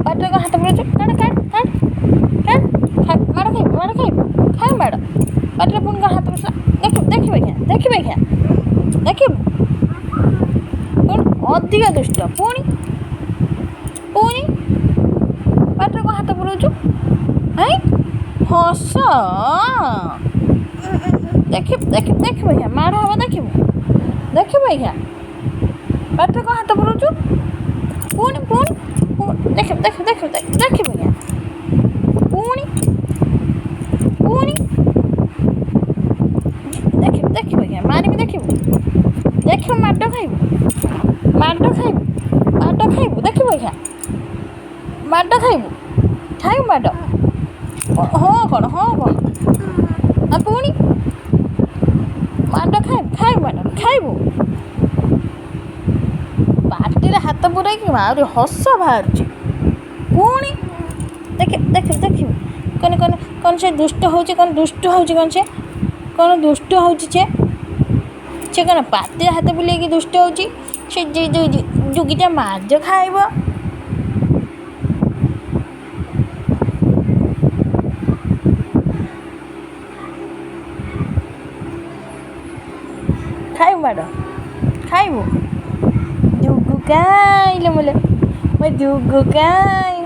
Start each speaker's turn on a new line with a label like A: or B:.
A: ପାଟିରେ କ'ଣ ହାତ ପୁରଉଛୁ? କାଢ଼, କାଢ଼, କାଢ଼, କାଢ଼। ମାଡ଼ ଖାଇବୁ, ମାଡ଼ ଖାଇବୁ, ଖାଇବୁ ମାଡ଼। ପାଟିରେ ପୁଣି କ'ଣ ହାତ ପଶିଲା? ଦେଖିବୁ, ଦେଖିବୁ ଆଜ୍ଞା, ଦେଖିବୁ ଆଜ୍ଞା, ଦେଖିବୁ। ପୁଣି ଅଧିକା ଦୁଷ୍ଟ। ପୁଣି, ପୁଣି ପାଟିରେ କ'ଣ ହାତ ପୁରଉଛୁ? ହେଇ ହସ। ଦେଖିବୁ, ଦେଖିବୁ, ଦେଖିବୁ ଆଜ୍ଞା, ମାଡ଼ ହବ, ଦେଖିବୁ, ଦେଖିବୁ ଆଜ୍ଞା। ପାଟିରେ କ'ଣ ହାତ ପୁରଉଛୁ? ପୁଣି, ପୁଣି, ପୁଣି ଦେଖିବୁ, ଦେଖିବୁ, ଦେଖିବୁ, ଦେଖିବୁ ଆଜ୍ଞା। ପୁଣି, ପୁଣି ଦେଖିବୁ, ଦେଖିବୁ ଆଜ୍ଞା, ମାରିବି, ଦେଖିବୁ, ଦେଖିବୁ। ମାଡ଼ ଖାଇବୁ, ମାଡ଼ ଖାଇବୁ, ମାଡ଼ ଖାଇବୁ, ଦେଖିବୁ ଆଜ୍ଞା, ମାଡ଼ ଖାଇବୁ, ଖାଇବୁ ମାଡ଼। ହଁ କ'ଣ? ହଁ କ'ଣ? ଆଉ ପୁଣି ମାଡ଼ ଖାଇବୁ, ଖାଇବୁ, ମାଡ଼ ଖାଇବୁ। ପାଟିରେ ହାତ ପୁରାଇକି ଆହୁରି ହସ ବାହାରୁଛି। ପୁଣି ଦେଖିବୁ, ଦେଖିବୁ, ଦେଖିବୁ। କ'ଣ, କ'ଣ, କ'ଣ ସେ ଦୁଷ୍ଟ ହେଉଛି? କ'ଣ ଦୁଷ୍ଟ ହେଉଛି? କ'ଣ ସେ, କ'ଣ ଦୁଷ୍ଟ ହେଉଛି? ସେ କ'ଣ ପାଟିରେ ହାତ ବୁଲେଇକି ଦୁଷ୍ଟ ହେଉଛି? ସେ ଯୁଗିଟା ମାଡ଼ ଖାଇବ। ଖାଇବୁ ମାଡ଼, ଖାଇବୁ। ଯୁଗୁ କାଇଁ ଲୋ, ମୋ ଯୁଗୁ କାଇଁ।